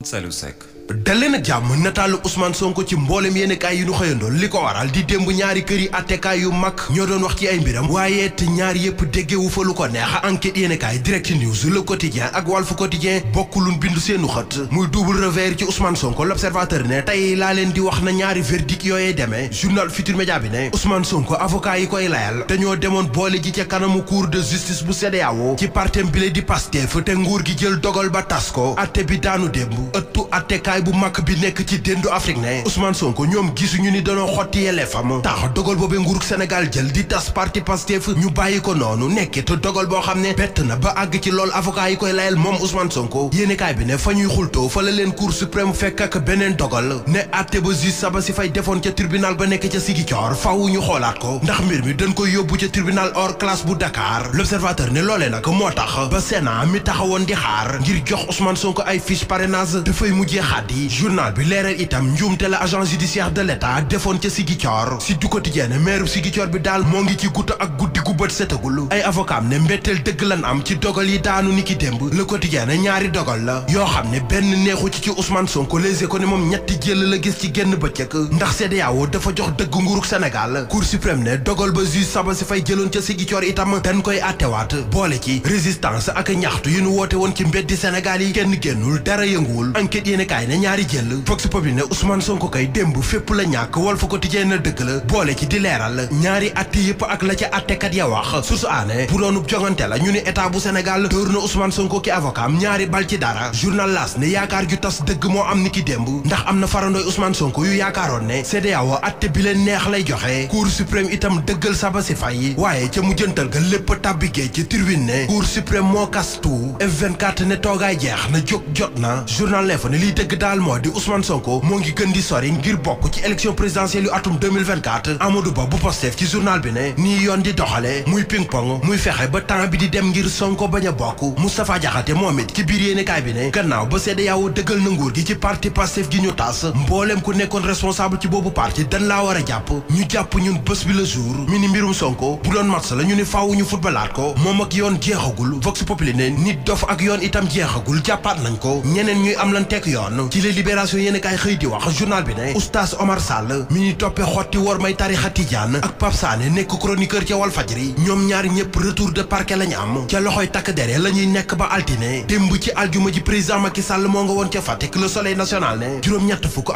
Saliou Seck. daleen ak jàmm nataalu Ousmane Sonko ci mboolem yéenekaay yi ñu xëyandoon li ko waral di démb ñaari kër yi attekaay yu mag ñoo doon wax ci ay mbiram waaye te ñaar yëpp déggewu fa lu ko neex enquête yéenekaay Direct News Le Quotidien ak Walf Quotidien bokkulun bindu seenu xët muy double revers ci Ousmane Sonko L'Observateur ne tey laa leen di wax na ñaari verdict yooyee demee journal Futurs Médias bi ne Ousmane Sonko avocat yi koy layal dañoo demoon boole ji ca kanamu cour de justice bu CEDEAO ci partem bile di Pastef te nguur gi jël dogal ba tas ko atte bi daanu démb ëttu attekaay bu mag bi nekk ci déndu Afrique ne Ousmane Sonko ñoom gisuñu ni dañoo xotti yelleefam tax dogal boobee nguurug Sénégal jël di tas parti Pastef ñu bàyyi ko noonu nekkit dogal boo xam ne bett na ba àgg ci lool avocat yi koy layal moom Ousmane Sonko yéenekaay bi ne fa ñuy xultoo fa la leen cour suprême fekk ak beneen dogal ne atte ba juge Sabassy Faye defoon ca tribunal ba nekk ca Ziguinchor faaw ñu xoolaat ko ndax mbir mi dañ koy yóbbu ca tribunal hors classe bu Dakar L'Observateur ne loolee nag moo tax ba Sénat mi taxawoon di xaar ngir jox Ousmane Sonko ay fiche parrainage dafay mujjee xaadi journal bi leeral itam njuumte la agence judiciaire de l'État defoon ca Ziguinchor si du quotidien ne maire Ziguinchor bi daal moo ngi ci gutta ak guddi gu bët setagul ay avocat am ne mbetteel dëgg lan am ci dogal yi daanu ni ki démb Le Quotidien ne ñaari dogal la yoo xam ne benn neexu ci Ousmane Sonko Les Échos ne moom ñetti jël la gis ci génn bëccëg ndax CEDEAO dafa jox dëgg nguurug Sénégal Cour suprême ne dogal ba juge Sabassy Faye jëloon ca Ziguinchor itam dañ koy attewaat boole ci résistance ak ñaxtu yu nu woote woon ci mbeddi Sénégal yi kenn génnul dara yënguwul enquête yéene kaay ne ñaari jël Vox Populi ne Ousmane Sonko kay démb fépp la ñàkk Walf Quotidien na dëgg la boole ci di leeral ñaari atte yëpp ak la ca attekat ya wax source aané bu doonub jongante la ñu ne état bu Sénégal dóor na Ousmane Sonko ki avocat am ñaari bal ci dara journal L'As ne yaakaar ju tas dëgg moo am ni ki démb ndax am na farandooy Ousmane Sonko yu yaakaaroon ne CEDEAO atte bi leen neex lay joxe Cour suprême itam dëggal Sabassy Faye waaye ca mujjantal ga lépp tàbbi géej ci tribune ne Cour suprême moo kastu F24 ne toogaay jeex na jóg jot na journal L'Info ne liy dëgg daal moo di Ousmane Sonko moo ngi gën di sori ngir bokk ci élection présidentielle yu atum 2024 Amadou Ba bu Pastef ci journal bi ne nii yoon di doxale muy ping pong muy fexe ba temps bi di dem ngir Sonko bañ a bokk Moustapha Diakhaté moom it ci biir yéenekaay bi ne gannaaw ba CEDEAO dëggal na nguur gi ci parti Pastef gi ñu tas mbooleem ku nekkoon responsable ci boobu parti dañ laa war a jàpp ñu jàpp ñun bés bi le jour mi ni mbirum Sonko bu doon match la ñu ni faaw ñu footballaat ko moom ak yoon jeexagul Vox Populi ne nit dof ak yoon itam jeexagul jàppaat nañ ko ñeneen ñuy am lan tekk yoon ci les libération yéenekaay xëy di wax journal bi ne Oustaz Omar Sall mi ñu toppee xotti war may tarixa Tijaan ak Pape Sané nekk chroniqueur ca Walfadjri ñoom ñaar ñëpp retour de parquet lañu am ca loxoy takk dere la ñuy nekk ba altine démb ci aljuma ji président Macky Sall moo nga woon ca Fatick Le Soleil national ne juróom-ñett fukk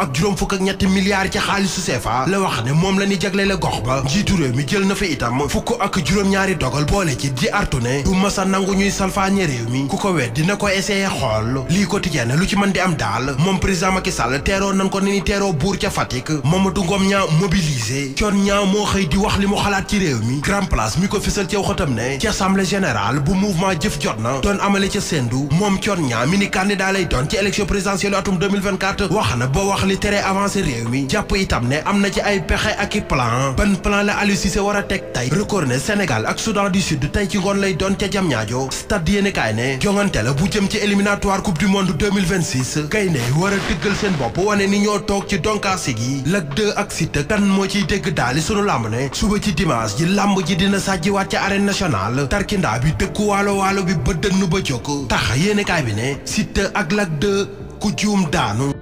ak ñetti milliards ci xaalisu CFA la wax ne moom la ñuy jaglele gox ba njiitu réew mi jël na fa itam fukk ak juróom-ñaari dogal boole ci di artu ne du masa nangu ñuy salfaañe réew mi ku ko wet dina ko essayer xool lii quotidien lu ci mën di am daal moom président Macky Sall teeroo nan ko ni teeroo buur ca Fatick Mamadou Ngom ñaa mobilisé coon ñaa moo xëy di wax li mu xalaat ci réew mi Grand Place mi ko fësal ci waxatam ne ci assemblée générale bu mouvement jëf jot na doon amale ca Sendou moom coon ñaa mi ni candidat lay doon ci élection présidentielle atum 2024 wax na ba wax li tere avancé réew mi jàpp itam ne am na ci ay pexe ak i plan ban plan la Aliou Cissé war a teg tey record ne Sénégal ak Soudan du Sud tey ci ngoon lay doon ca Diamniadio stade yéenekaay ne jongante la bu jëm ci éliminatoire coupe du monde 2026 kay ne war a dëggal seen bopp wane ni ñoo toog ci donkaasi gi Lac 2 ak Siteu kan moo ciy dégg daali sunu làmb ne suba ci dimanche ji làmb ji dina sàjjiwaat ca arène nationale tarkindaa bi dëkku waalo bi ba dënn ba jóg tax yéenekaay bi ne Siteu ak Lac 2 ku juum daanu